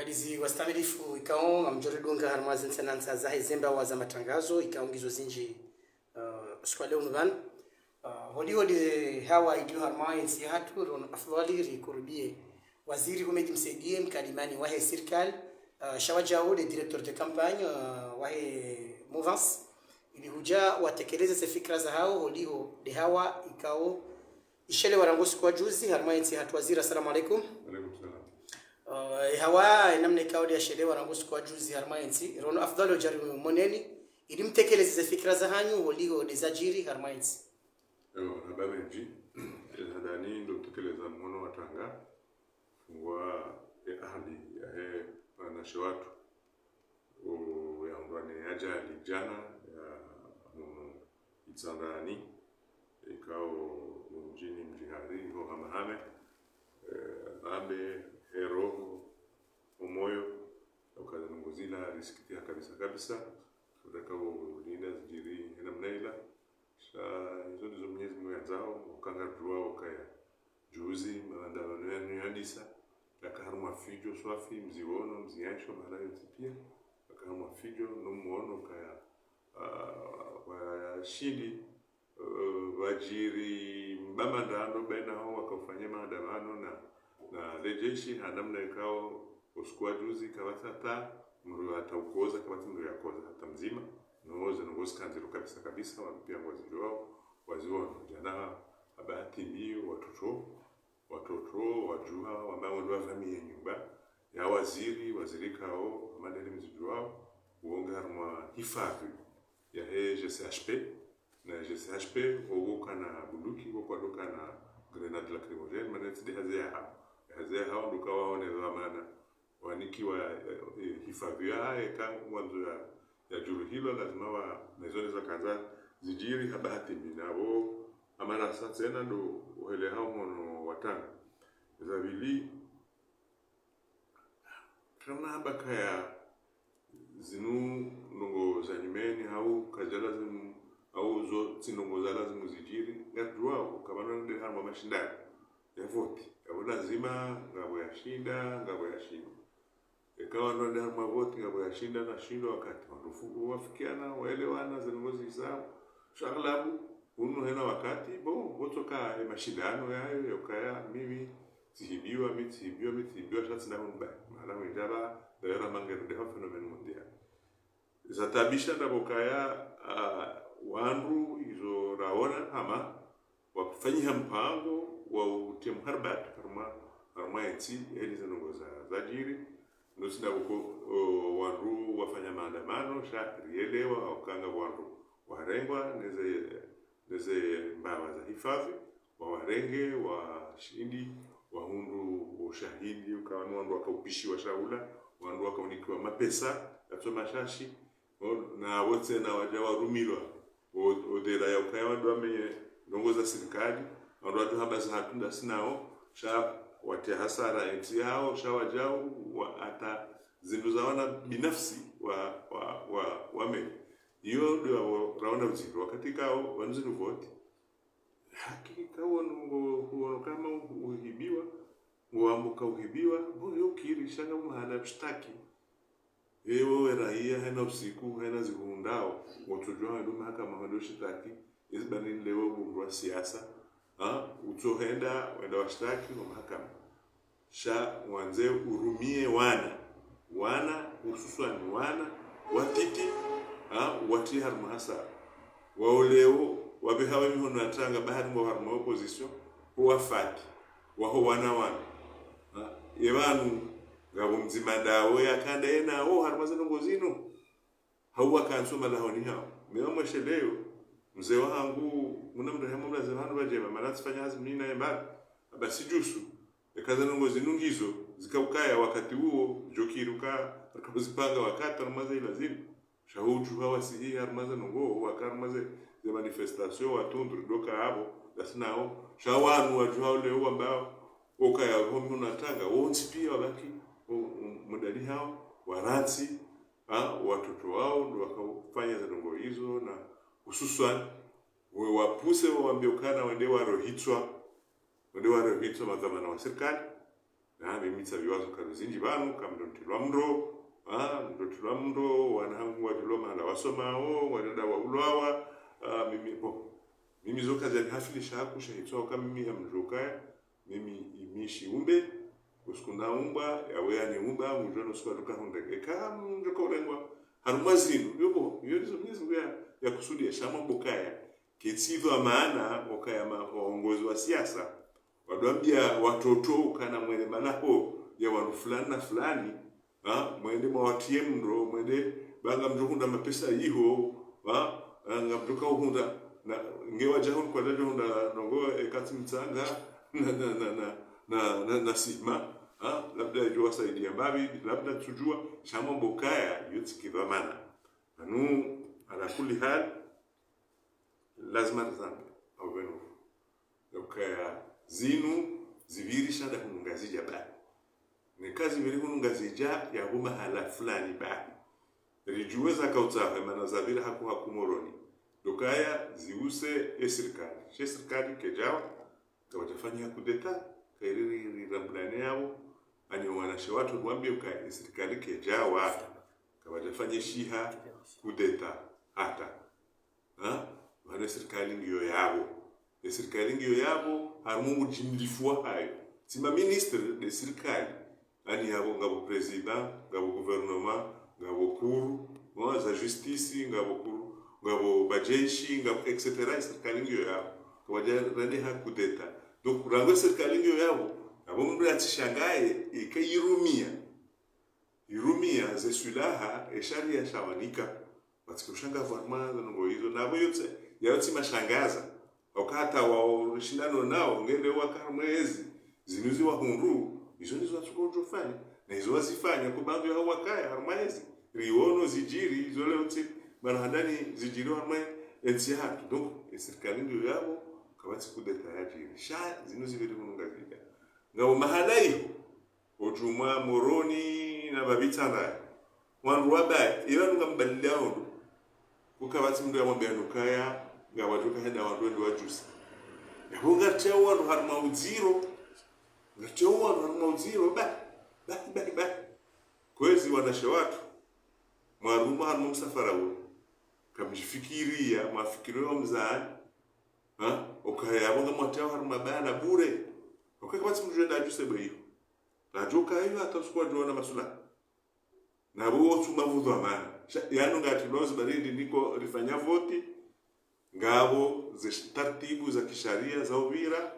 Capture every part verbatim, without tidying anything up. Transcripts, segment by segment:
Hadizi wastamilifu ikao ngamdjoridunga harumwa zintsanantsa zahe zembawa za matangazo ikao ngizo zindji, uh, usiku wa leo unu pvanu. Uh, holiho de hawa iliyo harumwa yentsi yahatru, rono afdhwali rikurubie waziri Houmed Msaidié, mkalimani wahe sirikali, uh, sha wajau de directeur de campagne, uh, wahe mouvance, ili hudja watekeleze ze fikira zahao, holiho de hawa ikao ishelewa rangu usiku wa juzi harumwa yentsi yahatru. Waziri, assalamu alaikum. Alaikum salam. Uh, hawa, namna ikao de yashelewa rangu usiku wa juzi harumwa yentsi, rono afdhwali udja rimoneni, ili mtekeleze ze fikira zahanyu, holiho de zadjiri harumwa yentsi. Ewa, habari ndji. Handani ndo tekeleza mhono wa tanga, fungwa ye ahadi yahe wanantsi wahatru, o, yahundrwa ne ajali djana ya munu Itsandrani, ikao mdjini Mdjihari, ho Hamahame, eh, abe, he roho, ho moyo, uka ze ndrongoo zila risikitiha kabisa kabisa, kutaka ulinda zidjiri he namna ila, sha izo ndizo Mwenyezi Mungu yandzao, uka ngarudjuao ukaya juzi, maandamano yanu yandisa, yaka harumwa fidjo swafi, mziwono, mziyansho, mahala yontsi pia, yaka harumwa fidjo, no mwono ukaya, ah, washindi, eh, wadjiri mbamandano baina hawo waka ufanya maandamano na, na le jeshi, ha namna ikao usiku wa juzi kapvatsi hata mndru hata ukoza, kapvatsi mndru yakoza hata mdzima. No ze ndrongoo zika ndziro kabisa kabisa, wandru pia ngwazidjuao, waziwono. Djana ha bahati mbi, watoto, watoto, wadjuha, wamba wandru wavamiye nyumba ya waziri, waziri ikao, hama ndeni mzidjuao, uwo nge harumwa hifadhwi yahe G C H P, na G C H P, wowo kana bunduki, wo kwadokana grenade lacrymogène, mana tsi de hazi yahao. Hazi yahao ndo uka waone dhwamana, wanikiwa, eh, eh, hifadhwi yahahe, ka ngwandzo ya, yadjuruhilwa, lazima wa, na izo ndizo zakandza zidjiri ha bahati mbi, na wo, amara sa tsena ndo uhelehao mhono wa tanga. Za pvili, kana hamba kaya zinu ndrongoo za nyumeni, hau kazidja lazimu, hau zo tsi ndrongoo za lazimu zidjiri, ngarudjuao, kapvana nde harumwa mashindano ya voti. Yapvo lazima, ngapvo yashinda, ngapvo yashindwa. Eka wandru wende harumwa voti, ngapvo yashinda na shindwa wakati. Wandru fu-, wafikiana, waelewana, ze ndrongoo zisao. Sha aghlabu, unu hena wakati, bo, wotsoka ye mashindano yayo, yokaya, mimi, tsihibiwa, mi tsihibiwa, mi tsihibiwa, sha tsina hunu bayi. Mahala wendjaba, dayora mangere de ha phénomène mondial. Zatabisha ndapvo kaya, ah, wandru izo raona hama wafanyiha mpango wa utia mharibat harumwa, harumwa yentsi, eli ze ndrongoo za, zadjiri. Ndo tsi ndapvo ko, o, wandru wafanya maandamano, sha rielewa, uka ngapvo wandru warengwa, neze, neze mbawa za hifadhwi, wawarenge, washindi, wahundru ushahidi, uka wanu wandru waka upishiwa shahula, wandru waka unikiwa mapesa, yatso mashashi, o, na wo tsena wadja warumilwa, o, o dera ya ukaya wandru wamenye ndrongoo za sirikali, wandru wadjo hamba zahatru nda sinao, sha watia hasara yentsi yahao, sha wadjau, wa, hata zindru za wana binafsi wa, wa, wa, wamenye. Iyo ndo yapvo raona udziro, wakati ikao, wanu zinu voti. Hakika wanu ngo, huono kama u-, uhibiwa, ngo wambuka uhibiwa, bo yo kiri, sha nga mahala mshtaki. Ewe we raia, hena usiku, hena zihundao, ngotsodjuwa hwendo mahakama hwendo shitaki, izi bani leo bundwa siasa, ha? Utsohenda, wenda washtaki, wa mahakama. Sha wandze urumie wana. Wana, hususwani wana, watiti, ha, watie harumwa hasara. Wao leo, wapveha wa mihono ya tanga, bahari mwa harumwa opposition, huwafati, waho wana wanu. Ha, ye pvanu, ngapvo mdzima ndawo, yakanda yena, wo harumwa ze ndrongoo zinu. Hau wakantsi malahoni hao. Mi wa mwesheleo, mze wahangu, Mngu namrehemu, mlaze pvahanu pvadjema, mana tsifanya hazi mi naye mbali. Haba sijusu, eka ze ndrongoo zinu ngizo, zika ukaya wakati uwo, djo kiri uka, raka uzipanga wakati, harumwa ze ila zinu. Sha hudjuha wasihi, harumwa ze ndrongoo, waka harumwa ze, ze manifestation, watundu, ridoka apvo, nda sinao. Sha wanu wadjuha leo wambao, ukaya ho muna tanga, wontsi pia wabaki, o, o, mudani hao, warantsi, ha, watoto wao ndo waka ufanya ze ndrongoo izo, na hususwani, we wapuse wawambie ukana wende warohitswa, wende warohitswa madhwamana wa sirikali, Na mimi tsapviwazo nkado zindji pvanu, ka mndru ntrilwa mndro, ah, mndru ntrilwa mndro, wana hangu ngwatrilwa mahala wasomao, ngwarenda waulwawa, ah, mimi, bon. Mimi zo kazanihafilisha hakusha hitswa uka mimi ya mndru ukaya, mimi imi shiumbe, usiku naumbwa, yawe yaniumba, ngudjuwa no usiku atuka hundre. Eka mndru ka urengwa harumwa zinu, yo bo, yo ndizo Mwenyezi Mungu ya, yakusudia, sha mwambe ukaya, ketsi dhwamana, ukaya ma, waongozi wa siasa, wadwambia watoto ukana mwende malaho ya wandru fulani na fulani, ha? Mwende mwawatriye mndro, mwende ba ngamdjo hundra mapesa iho, ha? Ha, ngamdjo ka uhundra, na, nge wadja hunu kwadjadjo hundra ndrongo, e, katsi mtsanga, na, na, na sima, ha? Labda idjo wasaidia mbapvi, labda tsudjuwa, sha mwambe ukaya, yo tsi kidhwamana. Anu, ala kulli hal, lazima rizambe, au beno. Ukaya zinu zipviri sha nda hunu Ngazidja bahi. Neka zipviri hunu Ngazidja yapvo mahala fulani bahi. Ridjuwe zaka utsahwe mana zapvira haku haku Moroni. Ndo ukaya ziuse e sirikali. She sirikali kedjawa, kawadjafanya kudeta, kairi ri, ri, rirambulane yapvo, ani wanashe watru wambie ukaya e sirikali kedjawa, kawadjafanya shiha kudeta, hata. Ha? Pvanu e sirikali ngiyo yapvo. E sirikali ngiyo yapvo, harumwa udjimlifu wahayo. Tsi ma ministre de sirikali. Ani yapvo ngapvo président, ngapvo gouvernement, ngapvo cour, wa za justice, ngapvo cour, ngapvo majeshi, ngapvo et cetera. E sirikali ngiyo yapvo. Kawadja rende ha kudeta. Donc, rangu e sirikali ngiyo yapvo, yapvo mndru yatsishangaye, ika irumia. Irumia ze swilaha, e sharia shawanika. Watsike ushangavu harumwa ze ndrongo izo. Na apvo yotse, yayotsi mashangaza. Wakati wao shindano nao, ngende waka harumwa ezi. Zinu ziwahundru, izo ndizo watsuka udjofanya. Na izo wazifanya, ko baadhwi yaho wakaya harumwa ezi. Riwono zidjiri, izo leo tsi, mana handani zidjiri harumwa entsi yahatru. Donc, e sirikali ngiyo yapvo, kawatsi kudeta yadjiri. Sha, zinu zipviri hunu Ngazidja. Ngapvo mahala iho, odjumwa Moroni na Babitsandani. Wandru wabaya, iyo wandru ngambalile aondo. Kukapvatsi mndru yamwambia nukaya, ngapvadjoka henda wandru wende wadjuse. Yapvo ngaritiao wandru harumwa udziro. Ngaritiao wandru harumwa udziro, ba, ba, ba, ba. Kwezi wanashe watru, mwarumwa harumwa msafara uwo. Kamdjifikiria, mwafikirio mzani. Ha? Ukaya yapvo ngamwatiao harumwa baya na bure. Ukaya kapvatsi mndru yenda adjuse bwe iyo. Radjo kaya iyo hata usiku wadjona masula. Na apvo wotsuma pvo dhwamana. Sha, yanu ngatrilwao zibarindi niko rifanya voti. Ngapvo ze sh-, taratibu za kisharia za upvira.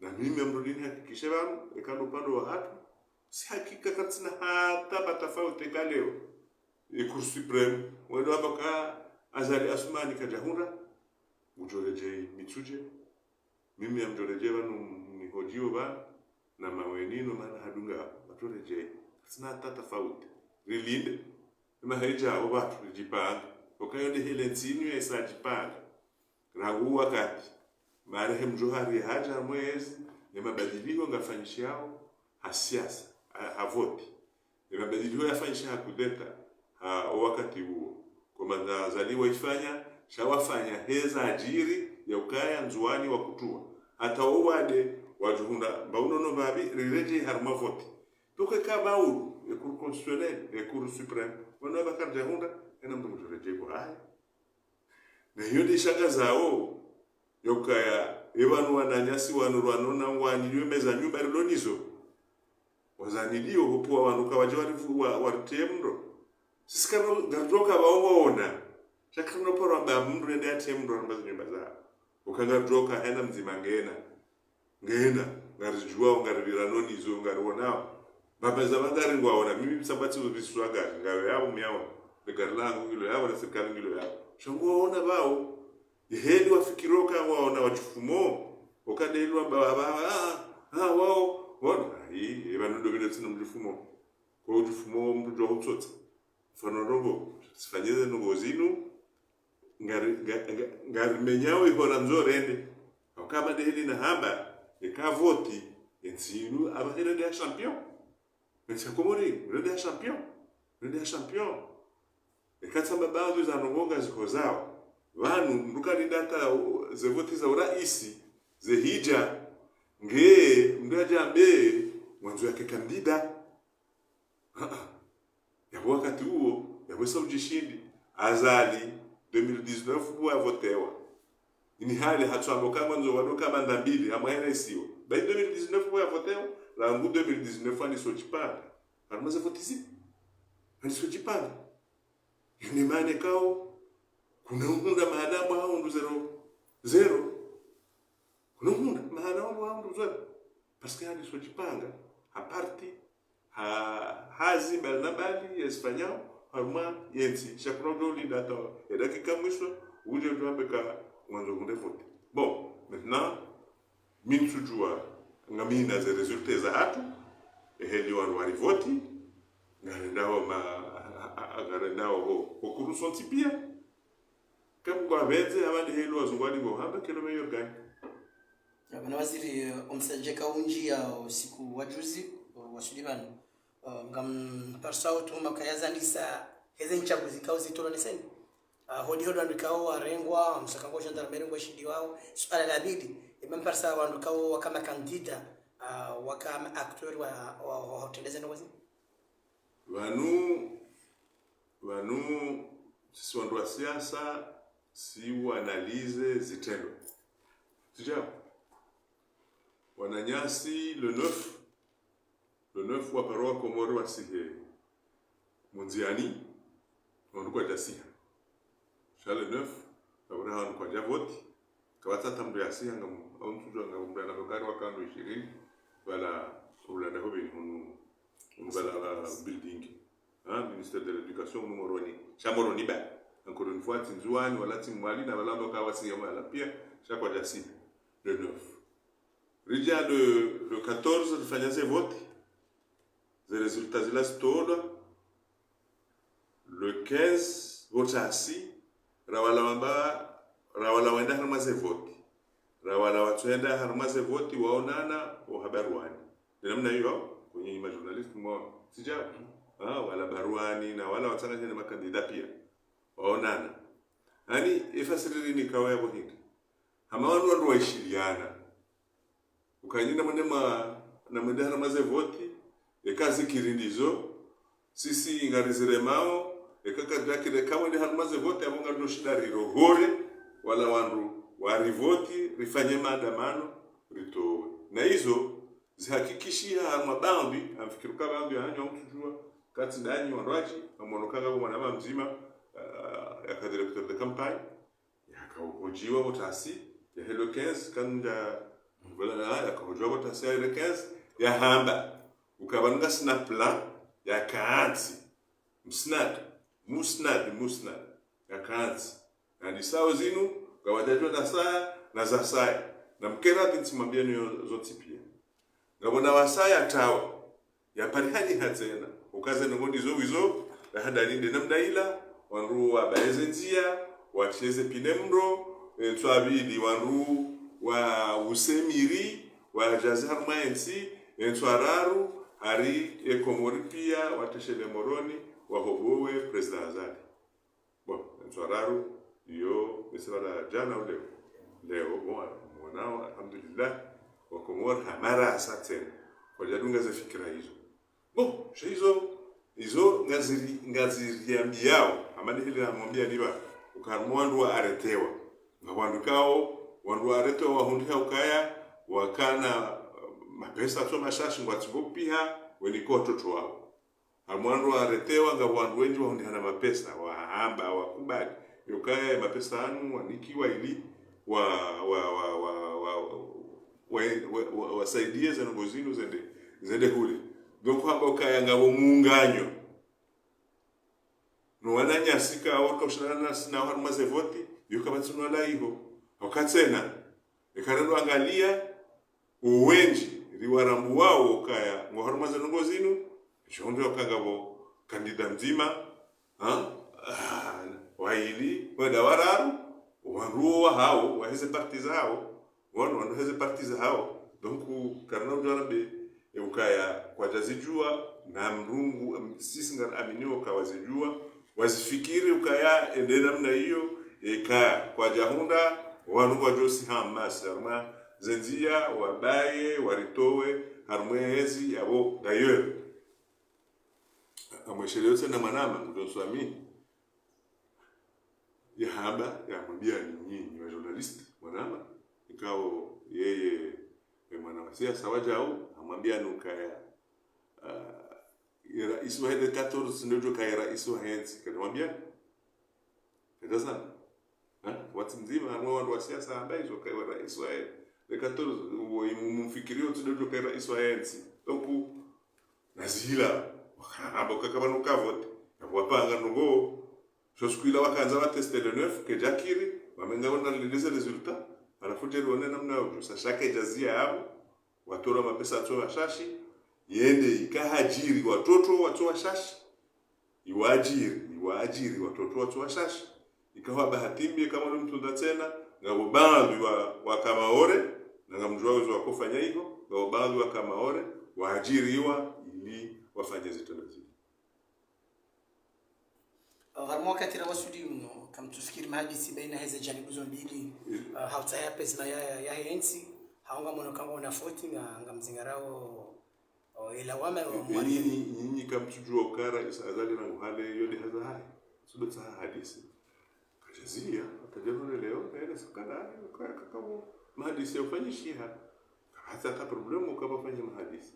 Na mimi amrudini hakikishe pvanu, eka ndo upande wahatru. Si hakika katsina hata ba tafauti eka leo. E Cour suprême, wendo wamba ka Azali Assoumani kadjahundra. Udjoredjei mitsudje. Mimi amdjoredjei pvanu mnihodjiwo pvanu, na mawenino mana hadunga, wadjoredjei. Katsina hata tafauti. Rilinde. Ema hedja opvatru ridjipange. Okayo nde hele ntsi inu yesa djipange. Rangu wakati marehemu Djohar yahadja mwezi, ne mabadiliho ngafanyishihao ha siasa, ha, ha voti. Ne mabadiliho yafanyishiha kudeta ha o wakati uwo. Komanda Azali waifanya, sha wafanya heza adjiri ya ukaya Ndzuwani wakutuwa. Hata o wade wadjuhundra, mba unono mbapvi, riredjei harumwa voti. Toke ka maulu, e Cour constitutionnelle, e Cour suprême. Wanu wamba karidjahundra, ena mndru mdjoredjei kwa haya. Na iyo nde ishangazao, yokaya, e pvanu wananyasi wanu rwanona ngwani, iyo meza nyumba rilo nizo. Wazaniliyo, hupvuwa wanu kawadja warivu-, wa, waritriye mndro. Sisi kano, ngaridjoka pvao ngwaona. Sha kano paro amba mndru yende yatriye mndro, amba zinyumba zao. Uka ngaridjoka hena mdzima ngena. Ngena, ngaridjuwao, ngaripvirano nizo, ngariwonao. Baba za magari ngwaona, mimi pvisa pvatsi pviswa gari, ngawe yapvo miyaona. Ne gari langu ngilo yapvo, na sirikali ngilo yapvo. Sha ngwaona pvao. Yeheli wafikiri oka ngwaona wadjifumo. Oka deli wamba, wamba, ah, ah, wao, wona. Ayi, eba nundo bile tsina mdjifumo. Kwa udjifumo mndru djuwa utsotsa. Mfano ndrongo, sifanyeze ndrongo zinu, ngari, nga, nga, ngarimenyao ihora ndzo rende. Hauka amba ndeheli nahamba, eka voti, entsi inu amba irende ya champion. Entsi ya Komori, irende ya champion. Irende ya champion. Eka tsamba baadhwi za ndrongo ngazihozao. Pvanu, mndru kalinda hata, uh, ze voti za uraisi, zehidja, nge, mndru yadjambe, Ngwandzo yake kandida. Ah, ah. Yapvo wakati uwo, yapvo esa udjishindi. Azali, deux mille dix-neuf pvo yavotewa. Ini hali hatsu amba uka ngwandzo wado ka manda mbili, amwa hena isiwa. Bahi deux mille dix-neuf pvo yavotewa, rangu deux mille dix-neuf handiso djipanga. Harumwa ze voti zi. Handiso djipanga. Yine mane kao, kuna uhundra mahala mwa hundru zéro, zéro. Kuna uhundra mahala mwa hundru zéro. Parce que handiso djipanga, ha parti, ha, hazi mbali na mbali, yasifanyao, harumwa yentsi. Sha kuna udjo ulinda hata edakika mwiso, udje udjo ambe ka ngwandzo hundre voti. Bon, maintenant, mi ntsudjua, ngamina ze résultats zahatru, eheli wandru warivoti, ngarendao ma, a, a, a, ngarendao ho, ho kuru sontsi pia. Kamwe ngwapvendze, hama ndeheli wazungu wali ngohamba que le meilleur gagne. Bwana waziri, eh, omsadjeka undji ya usiku wa juzi, eh, wa sudi pvanu. Eh, ngamparisa utuhuma kaya zandisa heze ntsaguzi kao zitolwa ni seni. Ah, hodi hodi wandru kao warengwa, msaka ngo gendarmerie ngo shindi wao. Suala la pvili, imamparisa wandru kao waka makandida, ah, waka ma acteurs wa, wa, wa, wa utrendeze ndrongoo zinu. Pvanu, pvanu, sisi wandru wa siasa, si uanalyser zitrendwa. Sija, wananyasi le neuf, le neuf waparo wa Komori wasihe mundziani, wandru kwadjasiha. Sha le neuf, kabla wandru kwadjavoti, kapvatsi hata mndru yasiha ngamu, au ntsudjua ngamu mndru ana bakari wa kando ishirini, pvala ulanda hopveni hunu, hunu pvala building. Ha, ministère de l'éducation, hunu Moroni. Sha Moroni ba. Encore une fois, tsi Ndzuani, wala tsi Mwali, na wala ndo kawasiha wala pia, sha kwadjasiha. Le neuf. Ridja le, le quatorze, rifanya ze voti. Ze résultats zila zitolwa. Le quinze, voti asi, rawala wamba, rawala wenda harumwa ze voti. Rawala watsuhenda harumwa ze voti, waonana, oha Barwani. Nde namna iyo, kwenye ma journalistes mwa, sija, ah, wala Barwani, na wala watsanganyane makandida pia. Waonana. Ani, efasiri rini kao yapvo hindri. Hama wanu wandru waishiliana. Uka nyi namwende ma, namwende harumwa ze voti, eka zikiri ndizo, sisi ngariziremao, eka kadjakiri eka mwende harumwa ze voti, apvo ngarino shinda rirohore, wala wandru warivoti, rifanye maandamano, ritowe. Na izo, zihakikishiha harumwa baadhwi, ngamfikirio ka baadhwi yahanyu ngamtsudjua, katsi ndanyi wandru wadji, ngamwono ka ngapvo mwanama mdzima, ah, yaka directeur de campagne, yakahojiwa voti asi, yahe le quinze, kandja, voilà, yakahojiwa voti asi yahe le quinze, yahamba, uka pvanu ngasina plan, yakantsi. Msnad, musnad, musnad, yakantsi. Na ndisao zinu, ngawadjadjua nasaya, na zasaya. Na mkera ntsi mwambiani yo zontsi pia. Ngapvo na wasaya tawa. Yapvarihanyiha tsena. Uka ze ndrongoo ndizo wizo, na handani nde namna ila, wandru wabaye ze ndzia, watriye ze pine mndro, entswa pvili, wandru wa usemiri, wadjaze harumwa entsi, entswa raru, hari e Komori pia, wateshele Moroni, wahobowe Président Azali. Bon, entswa raru, iyo, mise pvala djana uleo. Leo, bon, mwanao, alhamdulillah, wa Komori, hamara asa tsena. Kwadjadunga ze fikira izo. Bon, sha izo, izo ngaziri, ngaziriambiao, hama ndeheli namwambia niba, uka harumwa wandru wa arrêtéwa. Ngapvo wandru kao, wandru wa arrêtéwa wahundriha ukaya, wakana, eh, mapesa tso mashashi ngwatsingo piha, weniko watoto wao. Harumwa wandru wa arrêtéwa, ngapvo wandru wendji wahundrihana mapesa, wahamba, wakubali. Yokaya mapesa yanu, wanikiwa ili, wa, wa, wa, wa, wa, wa, wa, wa, wasaidie ze ndrongoo zinu zende, zende hule. Donc, hamba ukaya ngapvo muunganyo. No wananyasi kao, kaushindana nasi nao harumwa ze voti, yo kapvatsi no wala iho. Hauka tsena, eka rendo angalia, owendji, riwarambuwao ukaya, ngo harumwa ze ndrongoo zinu, shondro uka ngapvo kandida mdzima, ha? Ah, waili, wenda wararu, wandru wo wahao, waheze parti zahao, wanu, wanu heze parti zahao. Donc, karina udjua nambe, e ukaya kwadjazidjua, na mrungu, em, sisi ngaraminio uka wazidjua, wazifikiri ukaya, ende namna iyo, eka kwadjahundra, wanu kwadjosi hamasi, harumwa ze ndziya, wabaye, waritowe harumwa ye ntsi yapvo. D'ailleurs, amwesheleo tsena mwanama, mdjo swami, yahamba, yamwambia nyinyi, nyinyi wa journaliste, mwanama, ikao yeye, e mwana wa siasa wajau, amwambia nukaya, ah, ye raisi wa he le quatorze, ndio kaya raisi wa he ntsi, kanamwambia. Kadjazamba. Ha? Wakati mdzima, harumwa wandru wa siasa, hamba izo kaya raisi wa he le quatorze, uwo imu-, mumfikiri wo tsi ndio kaya raisi wa he ntsi. Donc, nazila, wakahamba ukaya kapvanu ka vote. Yapvo wapanga ndrongoo. Sho siku ila wakandza wa teste le neuf, kedjakiri, wamenga wona leleze résultat. Halafu djeri wone namna yo, sha sha kedjazia yapvo, watolwa mapesa watso washashi, yende ikahadjiri watoto watso washashi. Iwajiri, iwajiri watoto watso washashi. Ikawa bahati mbi kama ule mtunda tsena, ngapvo baadhwi wa, waka Maore, na ngamdjuwa wezo wakofanya iho, ngapvo baadhwi waka Maore, wahadjiriwa ili wafanye zitrendwa zile. Harumwa wakati rawaswili uno, kamtsufikiri mahadisi baina heze janibu zo mbili, ah, hautsaha pvadzima ya, ya, ya he ntsi, hau ngamwono ukaya ngwona foti nga, ngamzingarao, o, ye lawama yo mwalimu. Nyinyi, nyinyi kamtsudjuwa ukaya raisi Azali rangu hale yo nde haza hahe. Tsudotsaha hadisi. Kadjazia, hata djana leo, na yele sakala, ukaya kakapvo mahadisi yafanyishiha. Kapvatsi hata problème ukaya pvafanyishiha mahadisi.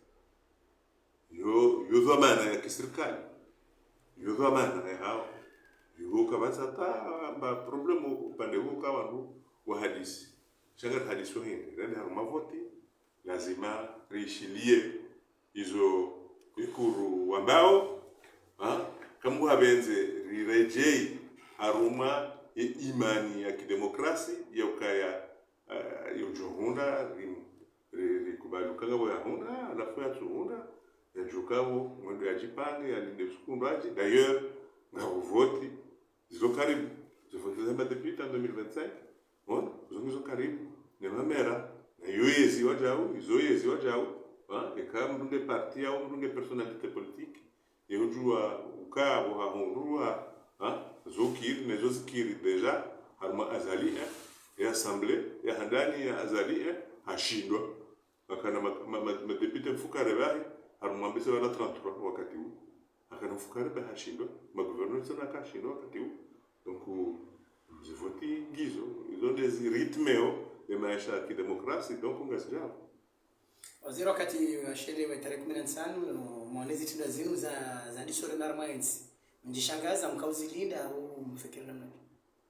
Yo, yo dhwamana ya kisirikali. Yo dhwamana ya hawo. Yo kapvatsi hata mba problème upande wo ukaya wandru wahadisi. Sha ngari hadisi wo hindri. Rende harumwa voti, lazima rishiliye izo ikuru wambao, ha? Kamwe hapvendze riredjeyi harumwa ye imani ya kidemokrasi ya ukaya, eh, yo djohundra, ri, ri, rikubali ukaya ngapvo yahundra, halafu yatsuhundra, yadjuka pvo, mwendo yadjipange, yalinde usiku ndo yadje, d'ailleurs, ngapvo voti, zizo karibu, zizo voti za madéputés en deux mille vingt-cinq, bon, zizo ngizo karibu, ne mamera, na yo yezi wajau, izo yezi wajau, ha, eka mdru nge parti yao, mdru nge personnalité politique, ye udjuwa ukaya pvo hahundrwa, ha, zo kiri, ne zo zikiri déjà, harumwa Azali, eh, ye assemblée, ya handani ya Azali, eh, hashindwa. Hakana ma, ma, ma, madéputés mfukare bahi, harumwa mbese wana trente-trois wakati wu. Hakana mfukare bahi hashindwa, magouverneurs tsena wakashindwa wakati wu. Donc, ze voti ngizo, izo nde zi rythme yo, ye maesha ya kidemokrasi, donc ngazidjao. Waziri, wakati washelewa tarehi kumi na ntsanu, mwone zitrendwa zinu za, za disore na harumwa ye ntsi. Mdjishangaza, mkauzilinda, au mfikiri namna gani?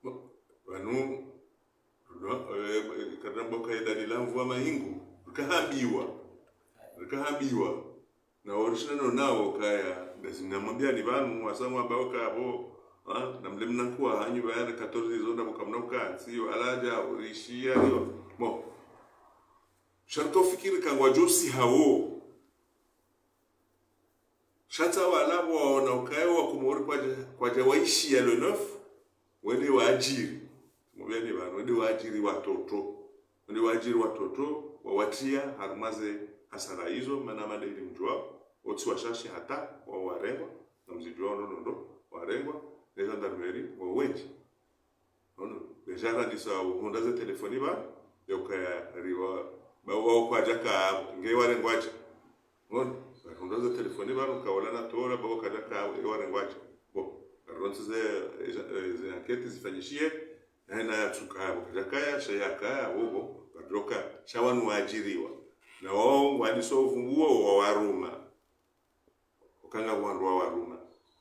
Bon, pvanu, no, eh, eh, karina mboka yedali la mvua mahingu, rikahambiwa. Rikahambiwa. Na orishina no nao kaya, ndasi namwambia ni pvanu, wasa mwambao kaya pvo, ha, na mle mnakuwa hanyu pvaya na quatorze izo na mkamna ukantsi, wala dja, orishiya, yo. Bon. Sha rika ufikiri kangwadjo si hawo. Sha tsi wala pvo waona ukaya wa Komori kwadja, kwadja waishiya le neuf, wende wadjiri. Mubeni pvanu, wende wadjiri watoto. Wende wadjiri watoto, wawatiya harumwa ze hasara izo, mana madeli mdjuwa, otsi washashi hata, wa warengwa, na mzidjuwa ndo ndo ndo, warengwa, ne gendarmerie, wa wendji. Ono, déjà randisa uhundra ze telefoni pvanu, ya ukaya riwa, ba wao kwadja ka, nge warengwadje. Ono, barihundra ze telefoni pvanu, kaola na tola, ba wao kwadja ka, e warengwadje. Bon, barontsi ze, e, ze enquête zifanyishihe, na ina yatsuka, bo kadja kaya, sha yakaya, bo, bo, badroka, sha wanu wadjiriwa. Na wao, waniso uvumbuo, wa waruma. Ukaya nga wandru wa waruma.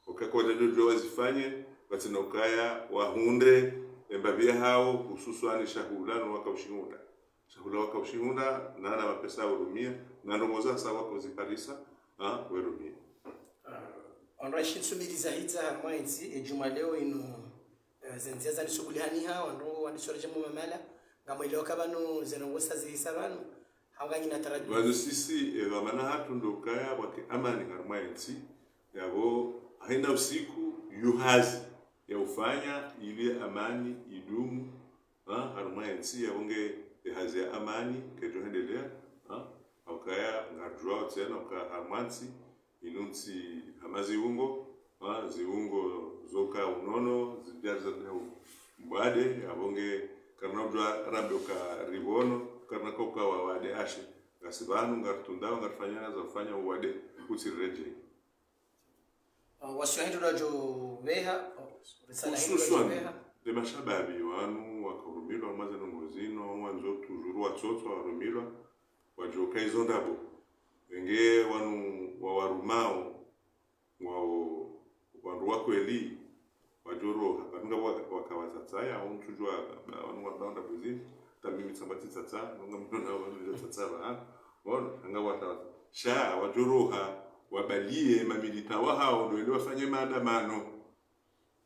Uka kwadja djodjo wazifanye, pvatsina ukaya wahundre, embapvi ya hawo, hususwani shahula no waka ushihundra. Shahula waka ushihundra, na na mapesa warumia, na ndrongoo za sa waka uziparisa, ha, werumia. Ah, wandru wa shintsu mbili za hidza harumwa entsi, e djumwa leo inu, eh, ze ndzia zandisa ubuliha niha, wandru wandisa uredjea mu mamala, ngamwelewa ukaya pvanu ze ndrongoo sa zihisa pvanu, hau nganyina taradudi. Pvanu sisi, e, dhwamana hatru ndo ukaya pvwake amani harumwa entsi, yapvo, haina usiku, yu hazi, ya ufanya, ili amani, idumu, ha, harumwa entsi, yapvo nge, e hazi ya amani, kedjo hendelea, ha, ukaya, ngardjuwao tsena, ukaya harumwa ntsi, inu ntsi hama ziungo, ha, ziungo zoka unono, zidjari za mbwade, yapvo nge karina udjuwa rambe uka ribono, Karina koka wa wade ashe. Ngasi pvanu, ngaritsundao, ngarifanyao za ufanya uwade utsiredjei. Wasiya hindru wadjo pveha, risala hindru wadjo pveha. Hususwan nde mashababi wanu wakarumilwa mwa ze ndrongoo zinu, wandzo toujours watsotso warumilwa, wadjoka izo ndrabo. Wenge wanu wawarumao, wao wandru wa kweli, wadjoroha. Pvanu ngapvo waka- wakawatsatsaya, au ntsudjuwa ba- wanu wabao ndrabo zinu, hata mimi tsamba tsitsatsa, nunga mdrona wanu ndzatsatsa ba, ha? Ono, hanga watawatsa. Sha, wadjoroha, wabaliye mamilita wahao, ndo wende wafanye maandamano.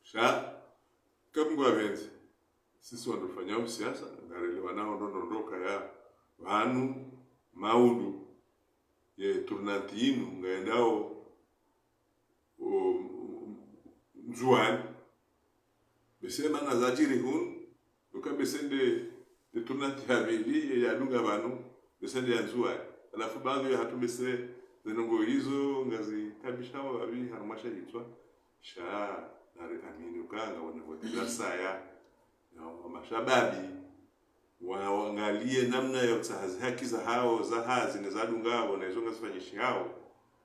Sha, kamwe ngwapvendze. Sisi wandru rifanyao siasa, ngarelewanao ndo ndrongoo ya pvanu, maudu ye tournante yinu, ngayendao, o, Ndzuwani. Bese mana zadjiri hunu, uka bese nde, nde tournante ya pvili, ye yadunga pvanu, bese nde ya Ndzuwani. Halafu baadhwi yahatru bese, ze ndrongoo izo, ngazitabishao wapvi, harumwa she hitswa, sha, nari amini, uka ngawone vote za saya, na wa mashababi, wa- waangaliye namna ya utsaha ze haki zahao, za hazi, ne zadungao, na izo ngazifanyishihao,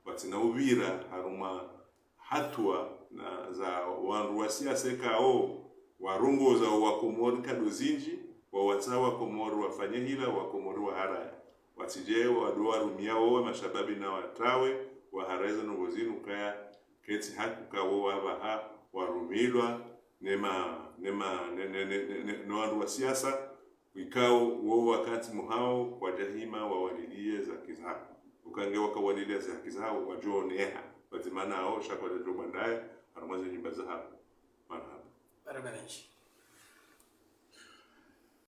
watsina upvira, harumwa hatua na za wandru wa siasa ikao, warongoza wa Komori nkado zindji, wawatsaha wa Komori wafanye hila, wa Komori waharaya. Watsidje wado warumia wo wa mashababi na watrawe, waharaya ze ndrongoo zinu kaya, ketsi haki uka wo wapvaha, warumilwa, nema, nema, ne, ne, ne, ne, ne, ne wandru wa siasa, ikao wo wakati muhao kwadjahima wawaliliye ze haki zahao. Uka nge wakawaliliya ze haki zahao, wadjooneha. Pvadzima nao, sha kwadjadjo bwandaye, harumwa ze nyumba zahao. Marahaba. Marahaba mendji.